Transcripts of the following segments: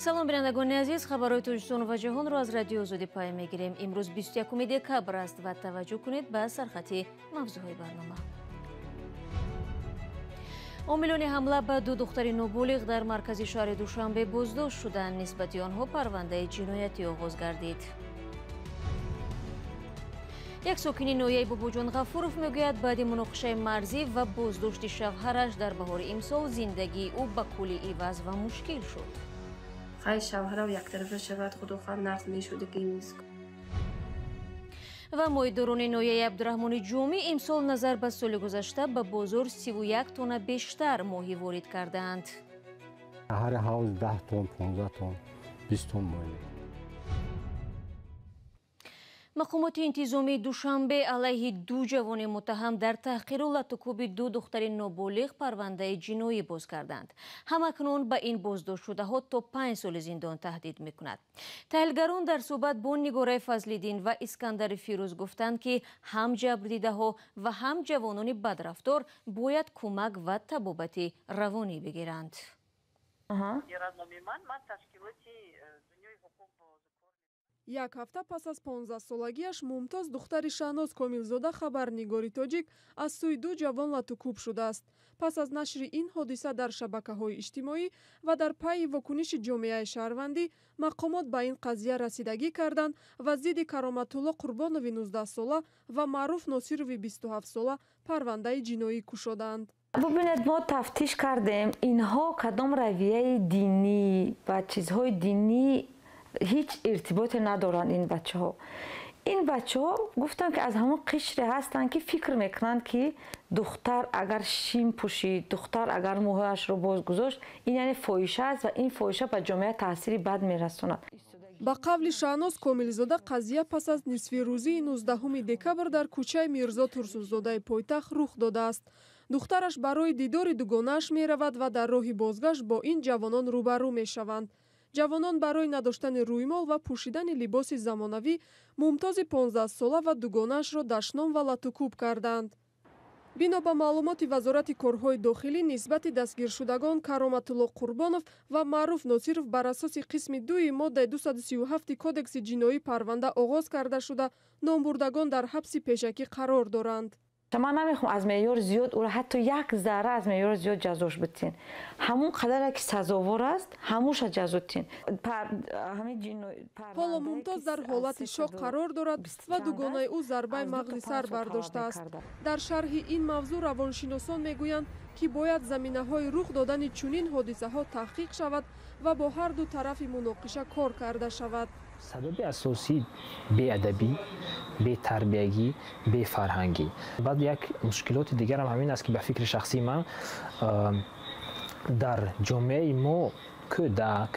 Салом, бинандагони азиз. Хабарҳои Тоҷикистон ва ҷаҳонро аз Радиои Озодӣ пай мегирем. Имрӯз 21 декабр аст ва таваҷҷӯҳ кунед ба сархати мавзӯъҳои барнома. Омилони ҳамла ба ду духтари ноболиғ дар маркази шаҳри Душанбе боздошт шуданд. Нисбати онҳо парвандаи ҷиноятӣ оғоз гардид. Як сокини ноҳияи Бобоҷон Ғафуров мегӯяд, баъди муноқишаи марзӣ ва боздошти шавҳараш дар баҳори имсол зиндагии ӯ ба куллӣ иваз ва мушкил шуд. Хай, шавҳарам яктарафа шавад, худохоҳ нағз мешудагӣ нест. Ва моҳидорони ноҳияи Абдураҳмони Ҷомӣ имсол назар ба соли гузашта ба бозор 31 тонна бештар моҳӣ ворид кардаанд. Ҳар ҳавз 10 тонн, 15 тонн, 20 тонн моҳӣ. Мақомоти интизомии Душанбе алайҳи ду ҷавони муттаҳам дар таҳқиру латукӯби ду духтари ноболиғ парвандаи ҷиноӣ боз карданд. Ҳамакнун ба ин боздоштшудаҳо то 5 соли зиндон таҳдид мекунад. Таҳлилгарон дар суҳбат бо Нигораи Фазлиддин ва Искандари Фирӯз гуфтанд, ки ҳам ҷабрдидаҳо ва ҳам ҷавонони бадрафтор бояд кӯмак ва табобати равонӣ бигиранд. Як ҳафта пас аз 15-солагиаш Мумтоз, духтари Шаҳноз Комилзода, хабарнигори тоҷик, аз сӯи ду ҷавон латукӯб шудааст. Пас аз нашри ин ҳодиса дар шабакаҳои иҷтимоӣ ва дар пайи вокуниши ҷомеаи шаҳрвандӣ, мақомот ба ин қазия расидагӣ карданд ва зидди Кароматулло Қурбонови 19-сола ва Маъруф Носирови 27-сола парвандаи ҷиноӣ кушоданд. Бубинед, мо тафтиш кардем, инҳо кадом равияи динӣ ва чизҳои динӣ ҳеҷ иртиботе надоранд. Ин бачаҳо гуфтанд, ки аз ҳамон қишре ҳастанд, ки фикр мекунанд, ки духтар агар шим пӯшид, духтар агар мӯҳояшро боз гузошт, ин яъне фоҳиша аст ва ин фоҳиша ба ҷомеа таъсири бад мерасонад. Ба қавли Шаҳноз Комилзода, қазия пас аз нисфирӯзии 19 декабр дар кӯчаи Мирзо Турсунзодаи пойтахт рух додааст. Духтараш барои дидори дугонааш меравад ва дар роҳи бозгашт бо ин ҷавонон рӯбарӯ мешаванд. Ҷавонон барои надоштани рӯймол ва пӯшидани либоси замонавӣ Мумтози 15-сола ва дугонаашро дашном ва латукӯб карданд. Бино ба маълумоти Вазорати корҳои дохилӣ, нисбати дастгиршудагон Кароматулло Қурбонов ва Маъруф Носиров бар асоси қисми дуи моддаи 237 Кодекси ҷиноӣ парванда оғоз карда шуда, номбурдагон дар ҳабси пешакӣ қарор доранд. Ман намехоҳам аз меъёр зиёд ӯро, ҳатто як зарра аз меъёр зиёд ҷазош битин. Ҳамун қадаре ки сазовор аст, ҳамуша ҷазо тин. Ҳоло Мумтоз дар ҳолати шок қарор дорад ва дугонаи ӯ зарбаи мағзи сар бардоштааст. Дар шарҳи ин мавзӯъ равоншиносон мегӯянд, ки бояд заминаҳои рух додани чунин ҳодисаҳо таҳқиқ шавад ва бо ҳар ду тарафи муноқиша кор карда шавад. Сабаби асосӣ беадабӣ, бетарбиягӣ, бефарҳангӣ. Баъд як мушкилоти дигарам ҳамин аст, ки ба фикри шахсии ман, дар ҷомеаи мо кӯдак,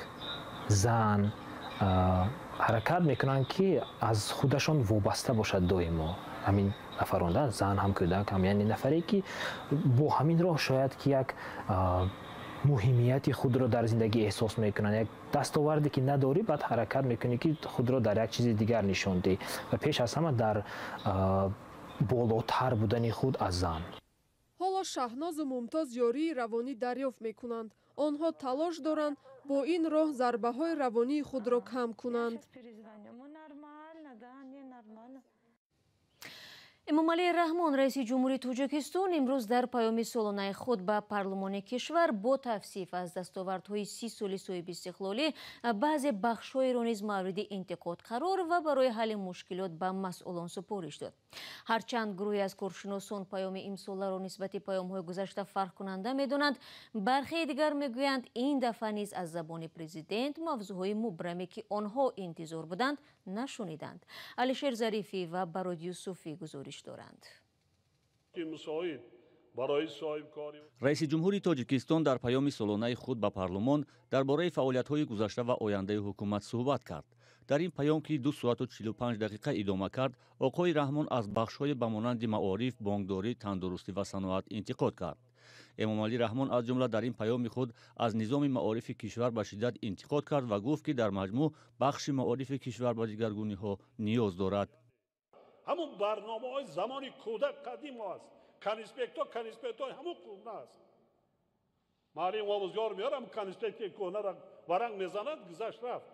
зан ҳаракат мекунанд, ки аз худашон вобаста бошад доимо ҳамин нафарон, зан ҳам, кӯдак ҳам, яъне нафаре, ки бо ҳамин роҳ шояд ки як муҳимияти худро дар зиндагӣ эҳсос мекунанд. Як дастоварде ки надорӣ, баъд ҳаракат мекунӣ, ки худро дар як чизи дигар нишон диҳӣ ва пеш аз ҳама дар болотар будани худ аз зан. Ҳоло Шаҳнозу Мумтоз ёрии равонӣ дарёфт мекунанд. Онҳо талош доранд бо ин роҳ зарбаҳои равонии худро кам кунанд. Эмомалӣ Раҳмон, раиси ҷумҳури Тоҷикистон, имрӯз дар паёми солонаи худ ба парлумони кишвар бо тавсиф аз дастовардҳои 30 соли соҳибистиқлолӣ баъзе бахшҳоеро низ мавриди интиқод қарор ва барои ҳалли мушкилот ба масъулон супориш дод. Ҳарчанд гурӯҳе аз коршиносон паёми имсоларо нисбати паёмҳои гузашта фарқкунанда медонанд, бархеи дигар мегӯянд, ин дафъа низ аз забони президент мавзӯъҳои мубраме, ки онҳо интизор буданд, нашуниданд. Алишер Зарифӣ ва Барод Юсуфӣ гузориш доранд. Раиси ҷумҳури Тоҷикистон дар паёми солонаи худ ба парлумон дар бораи фаъолиятҳои гузашта ва ояндаи ҳукумат суҳбат кард. Дар ин паём, ки 2 соату 45 дақиқа идома кард, оқои Раҳмон аз бахшҳое ба монанди маориф, бонкдорӣ, тандурустӣ ва саноат интиқод кард. Эмомалӣ Раҳмон аз ҷумла дар ин паёми худ аз низоми маорифи кишвар ба шиддат интиқод кард ва гуфт, ки дар маҷмӯъ бахши маорифи кишвар ба дигаргуниҳо ниёз дорад. Ҳамун барномаҳои замони кӯдак қадим аст. Конспектҳо ҳамун кӯҳна аст. Маълим омӯзгор меорам, конспекти кӯҳнаро Варанг мезанад, гузашт рафт.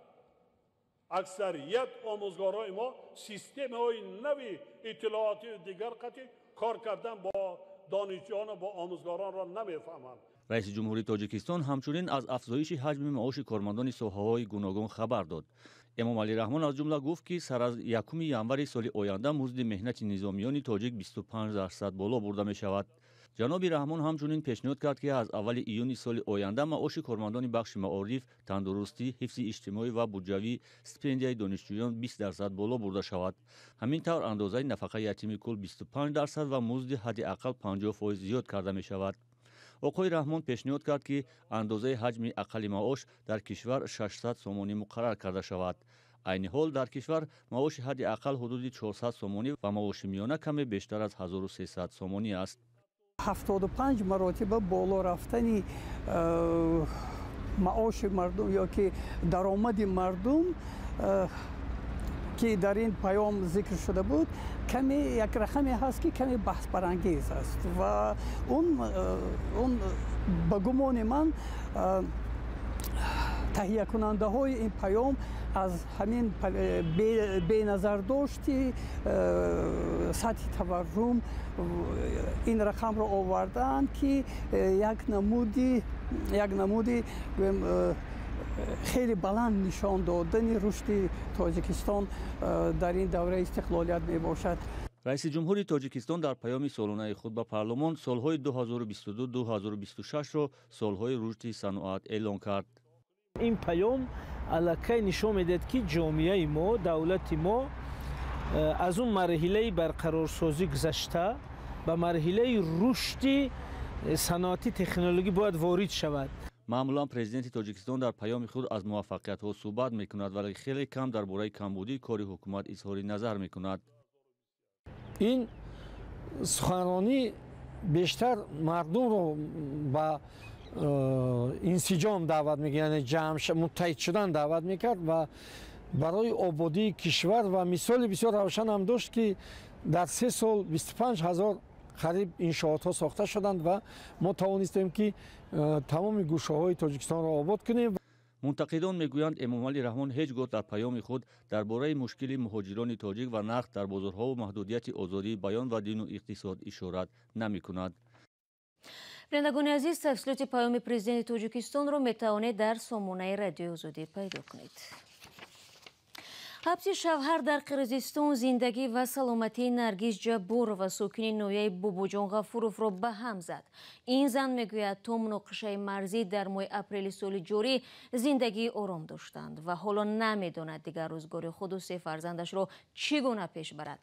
Аксарият омӯзгорони мо системаҳои нави иттилоотию дигар қатъи кор кардан бо донишҷӯёну бо омӯзгоронро намефаҳманд. Раиси ҷумҳурии Тоҷикистон ҳамчунин аз афзоиши ҳаҷми маоши кормандони соҳаҳои гуногун хабар дод. Эмомалӣ Раҳмон аз ҷумла гуфт, ки сар аз 1 январи соли оянда музди меҳнати низомиёни тоҷик 25% боло бурда мешавад. Ҷаноби Раҳмон ҳамчунин пешниҳод кард, ки аз аввали июни соли оянда маоши кормандони бахши маориф, тандурустӣ, ҳифзи иҷтимоӣ ва буҷавӣ, стипендияи донишҷӯён 20% боло бурда шавад. Ҳамин тавр андозаи нафақаи ятими кул 25% ва музди ҳадди ақал 50% зиёд карда мешавад. Оқои Раҳмон пешниҳод кард, ки андозаи ҳаҷми ақалли маош дар кишвар 600 сомонӣ муқаррар карда шавад. Айни ҳол дар кишвар маоши ҳадди ақал ҳудуди 400 сомонӣ ва маоши миёна каме бештар аз 1300 сомонӣ аст. 75 маротиба боло рафтани маоши мардум ё ки даромади мардум, ки дар ин паём зикр шуда буд, каме як рақаме ҳаст, ки каме баҳсбарангез аст ва он ба гумони ман таҳиякунандаҳои ин паём аз ҳамин беназардошти сатҳи таваррум ин рақамро овардаанд, ки як намуди хеле баланд нишон додани рушди Тоҷикистон дар ин давраи истиқлолият мебошад. Раиси ҷумҳури Тоҷикистон дар паёми солонаи худ ба парлумон солҳои 2022-2026-ро солҳои рушди саноат эълон кард. Ин паём аллакай нишон медиҳад, ки ҷомеаи мо, давлати мо аз он марҳилаи барқарорсозӣ гузашта, ба марҳилаи рушди саноати технологӣ бояд ворид шавад. Маъмулан президенти Тоҷикистон дар паёми худ аз муваффақиятҳо суҳбат мекунад, вале хеле кам дар бораи камбудии кори ҳукумат изҳори назар мекунад. Ин суханронӣ бештар мардумро ба инсиҷом даъват мекард, яъне ҷамъ, муттаҳид шудан даъват мекард ва барои ободии кишвар. Ва мисоли бисёр равшан ҳам дошт, ки дар 3 сол 25 000 қариб иншоотҳо сохта шуданд ва мо тавонистем, ки тамоми гӯшаҳои Тоҷикистонро обод кунем. Мунтақидон мегӯянд, Эмомалӣ Раҳмон ҳеҷ гоҳ дар паёми худ дар бораи мушкили муҳоҷирони тоҷик ва нарх дар бозорҳову маҳдудияти озодии баён ва дину иқтисод ишорат намекунад. Бинандагони азиз, тафсилоти паёми президенти Тоҷикистонро метавонед дар сомонаи Радиои Озодӣ пайдо кунед. Ҳабси шавҳар дар Қирғизистон зиндагӣ ва саломатии Наргиз Ҷабборова, сокини ноҳияи Бобоҷон Ғафуровро ба ҳам зад. Ин зан мегӯяд, то муноқишаи марзӣ дар моҳи апрели соли ҷорӣ зиндагии ором доштанд ва ҳоло намедонад, дигар рӯзгори худу се фарзандашро чӣ гуна пеш барад.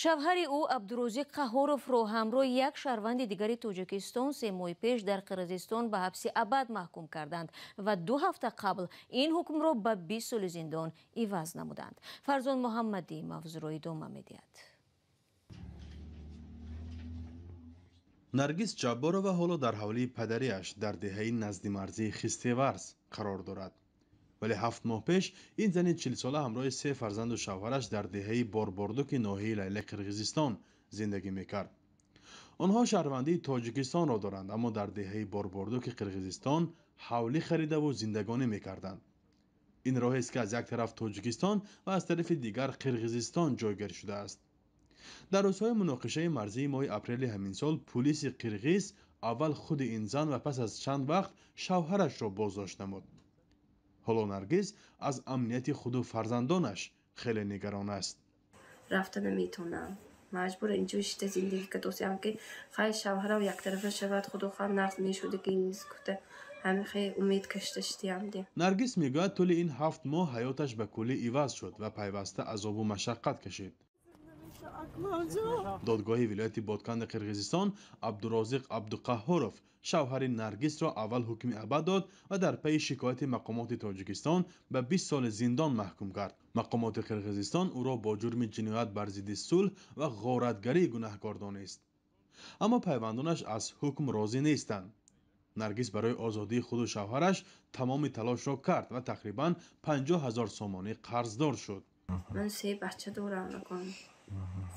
Шавҳари ӯ Абдурозиқ Қаҳоровро ҳамроҳи як шаҳрванди дигари Тоҷикистон 3 моҳи пеш дар Қирғизистон ба ҳабси абад маҳкум карданд ва 2 ҳафта қабл ин ҳукмро ба 20 соли зиндон иваз намуданд. Фарзон Муҳаммадӣ мавзӯъро идома медиҳад. Наргиз Ҷабборова ҳоло дар ҳавлии падариаш дар деҳаи наздимарзии Хистеварз қарор дорад, вале 7 моҳ пеш ин зани 40-сола ҳамроҳи се фарзанду шавҳараш дар деҳаи Борбордуки ноҳияи Лайлаи Қирғизистон зиндагӣ мекард. Онҳо шаҳрвандии Тоҷикистонро доранд, аммо дар деҳаи Борбордуки Қирғизистон ҳавлӣ харидаву зиндагонӣ мекарданд. Ин роҳест, ки аз як тараф Тоҷикистон ва аз тарафи дигар Қирғизистон ҷойгир шудааст. Дар рӯзҳои муноқишаи марзии моҳи апрели ҳамин сол пулиси қирғиз аввал худи ин зан ва пас аз чанд вақт шавҳарашро боздошт намуд. Ҳоло Наргиз аз амнияти худу фарзандонаш хеле нигарон аст. Рафта наметавонам, маҷбур инҷо шита зиндагӣ кардосиам, ки хай, шавҳарам яктарафа шавад, худо хоҳад, нағз мешуд, ки гуфта ҳамин хел умед кашта шидиам де. Наргиз мегӯяд, тӯли ин 7 моҳ ҳаёташ ба куллӣ иваз шуд ва пайваста азобу машаққат кашид. Додгоҳи вилояти Ботканди Қирғизистон Абдурозиқ Абдуқаҳҳоров, шавҳари Наргизро, аввал ҳукми абад дод ва дар пайи шикояти мақомоти Тоҷикистон ба 20 соли зиндон маҳкум кард. Мақомоти Қирғизистон ӯро бо ҷурми ҷиноят бар зидди сулҳ ва ғоратгарӣ гунаҳкор донист, аммо пайвандонаш аз ҳукм розӣ нестанд. Наргиз барои озодии худу шавҳараш тамоми талошро кард ва тақрибан 50 000 сомонӣ қарздор шуд. Ман се бача дорам, акон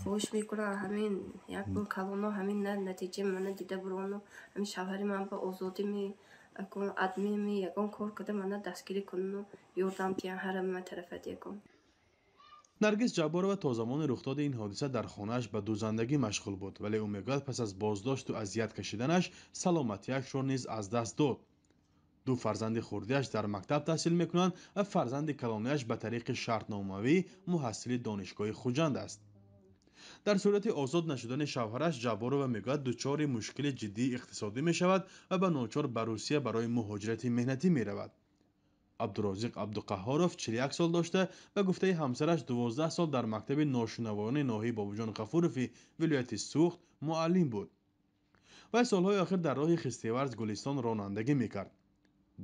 хоҳиш мекунам, ҳамин як бор калоно ҳамин натиҷаи мана дида бурону ҳамин шавҳари ман ба озодӣ. Акун адмими ягон кор када мана дастгирӣ куну ёрдам диҳан ҳарама тарафат ягон. Наргиз Ҷабборова то замони рухдоди ин ҳодиса дар хонааш ба дӯзандагӣ машғул буд, вале ӯ мегӯяд, пас аз боздошту азият кашиданаш саломатиашро низ аз даст дод. Ду фарзанди хурдиаш дар мактаб таҳсил мекунанд ва фарзанди калониаш ба тариқи шартномавӣ муҳассили донишгоҳи Хуҷанд аст. Дар сурати озод нашудани шавҳараш, Ҷабборова мегӯяд, дучори мушкили ҷиддии иқтисодӣ мешавад ва ба ночор ба Русия барои муҳоҷирати меҳнатӣ меравад. Абдурозиқ Абдуқаҳҳоров 41 сол дошта, ба гуфтаи ҳамсараш 12 сол дар мактаби ношунавоёни ноҳияи Бобоҷон Ғафурови вилояти Суғд муаллим буд. Вай солҳои охир дар роҳи Хистеварз Гулистон ронандагӣ мекард.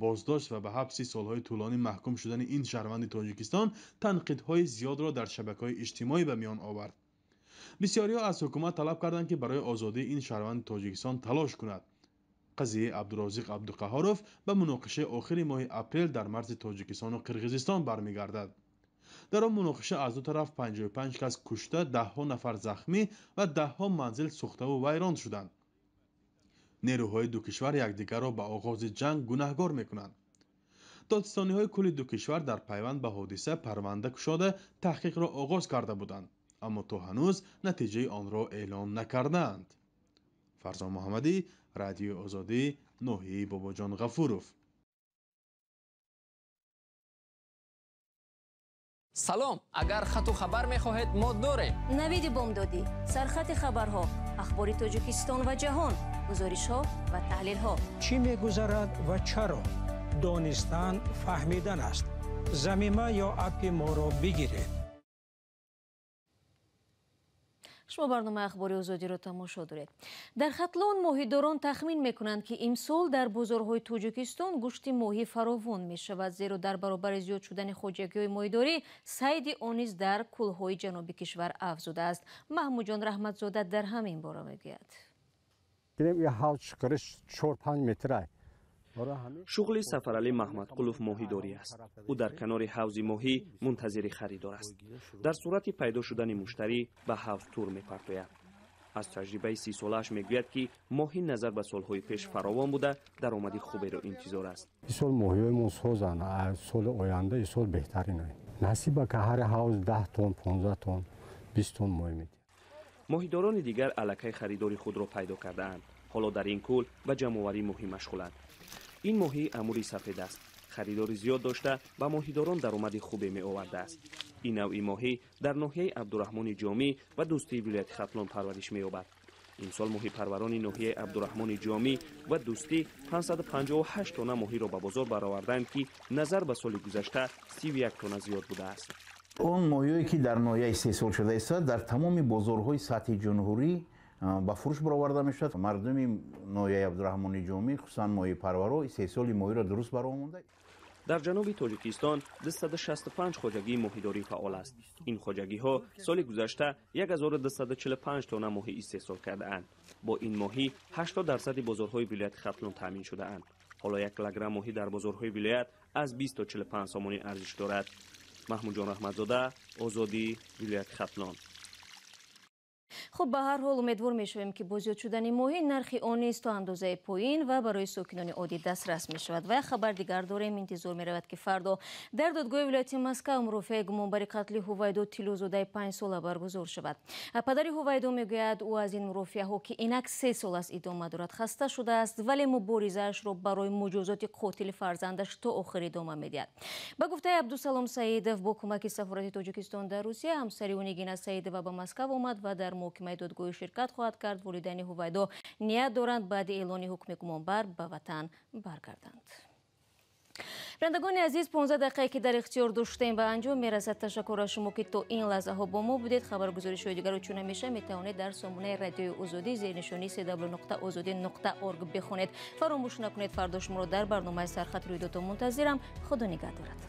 Боздошт ва ба ҳабси солҳои тӯлонӣ маҳкум шудани ин шаҳрванди Тоҷикистон танқидҳои зиёдро дар шабакаҳои иҷтимоӣ ба миён овард. Бисёриҳо аз ҳукумат талаб карданд, ки барои озодии ин шаҳрванди Тоҷикистон талош кунад. Қазияи Абдурозиқ Абдуқаҳҳоров ба муноқишаи охири моҳи апрел дар марзи Тоҷикистону Қирғизистон бармегардад. Дар он муноқиша аз ду тараф 55 кас кушта, даҳҳо нафар захмӣ ва даҳҳо манзил сӯхтаву вайрон шуданд. Нерӯҳои ду кишвар якдигарро ба оғози ҷанг гунаҳгор мекунанд. Додситониҳои кулли ду кишвар дар пайванд ба ҳодиса парванда кушода таҳқиқро оғоз карда буданд, аммо то ҳанӯз натиҷаи онро эълон накардаанд. Фарзон Муҳаммадӣ, Радиои Озодӣ, ноҳияи Бобоҷон Ғафуров. Салом, агар хату хабар мехоҳед, мо дорем. Навиди бомдодӣ, сархати хабарҳо, ахбори Тоҷикистон ва ҷаҳон, гузоришҳо ва таҳлилҳо. Чӣ мегузарад ва чаро? Донистан фаҳмидан аст. Замима ё аппи моро бигиред. Шумо барномаи ахбори Озодиро тамошо доред. Дар Хатлон моҳидорон тахмин мекунанд, ки имсол дар бозорҳои Тоҷикистон гӯшти моҳӣ фаровон мешавад, зеро дар баробари зиёд шудани хоҷагиҳои моҳидорӣ сайди он низ дар кӯлҳои ҷануби кишвар афзудааст. Маҳмудҷон Раҳматзода дар ҳамин бора мегӯяд. Шуғли Сафаралӣ Маҳмадқулов моҳидорӣ аст. Ӯ дар канори ҳавзи моҳӣ мунтазири харидор аст. Дар сурати пайдо шудани муштарӣ ба ҳавз тур мепартояд. Аз таҷрибаи 30-солааш мегӯяд, ки моҳӣ назар ба солҳои пеш фаровон буда, даромади хуберо интизор аст. Исол моҳиҳои созанд, соли оянда исол беҳтарин. Насиба ка ҳар ҳавз 10 тонн, 15 тонн, 20 тонн моҳӣ медиҳад. Моҳидорони дигар аллакай харидори худро пайдо кардаанд. Ҳоло дар ин кӯл ба ҷамъоварии моҳӣ машғуланд. Ин моҳӣ амури сафед аст. Харидори зиёд дошта, ба моҳидорон даромади хубе меовардааст. Ин навъи моҳӣ дар ноҳияи Абдураҳмони Ҷомӣ ва Дӯстии вилояти Хатлон парвариш меёбад. Имсол моҳипарварони ноҳияи Абдураҳмони Ҷомӣ ва Дӯстӣ 558 тонна моҳиро ба бозор бароварданд, ки назар ба соли гузашта 31 тонна зиёд будааст. Он моҳиҳое ки дар ноҳия истеҳсол шуда истад, дар тамоми бозорҳои сатҳи ҷумҳурӣ ба фурӯш бароварда мешавад. Мардуми ноҳияи Абдураҳмони Ҷомӣ, хусусан моҳипарваро, истеҳсоли моҳиро дуруст баромонда. Дар ҷануби Тоҷикистон 265 хоҷагии моҳидорӣ фаъол аст. Ин хоҷагиҳо соли гузашта 1245 тонна моҳӣ истеҳсол кардаанд. Бо ин моҳӣ 80% бозорҳои вилояти Хатлон таъмин шудаанд. Ҳоло 1 килограмм моҳӣ дар бозорҳои вилоят аз 20 то 45 сомонӣ арзиш дорад. Маҳмудҷон Раҳматзода, Озодӣ, вилояти Хатлон. Хуб, ба ҳар ҳол умедвор мешавем, ки бо зиёд шудани моҳӣ нархи он низ то андозаи поин ва барои сокинони оддӣ дастрас мешавад. Ва хабар дигар дорем. Интизор меравад, ки фардо дар додгоҳи вилояти Москав мурофиаи гумонбари қатли Ҳувайдо Тиллозодаи 5 сола баргузор шавад. Падари Ҳувайдо мегӯяд, ӯ аз ин мурофиаҳо, ки инак 3 сол аст идома дорад, хаста шудааст, вале муборизаашро барои муҷозоти қотили фарзандаш то охир идома медиҳад. Ба гуфтаи Абдусалом Саидов, бо кӯмаки сафорати Тоҷикистон дар Русия ҳамсари ӯ Нигина Саидова ба Москав омад ва дар муҳокимаи додгоҳӣ ширкат хоҳад кард. Волидайни Ҳувайдо ният доранд баъди эълони ҳукми гумонбар ба ватан баргарданд. Бинандагони азиз, 15 дақиқае ки дар ихтиёр доштем ба анҷом мерасад. Ташаккур аз шумо, ки то ин лаҳзаҳо бо мо будед. Хабаргузоришҳои дигарро чун ҳамеша метавонед дар сомонаи радиои Озодӣ зернишонии cw.ozodi.org бихонед. Фаромӯш накунед, фардо шуморо дар барномаи сархат рӯйдодҳо мунтазирам. Худо нигаҳдорад.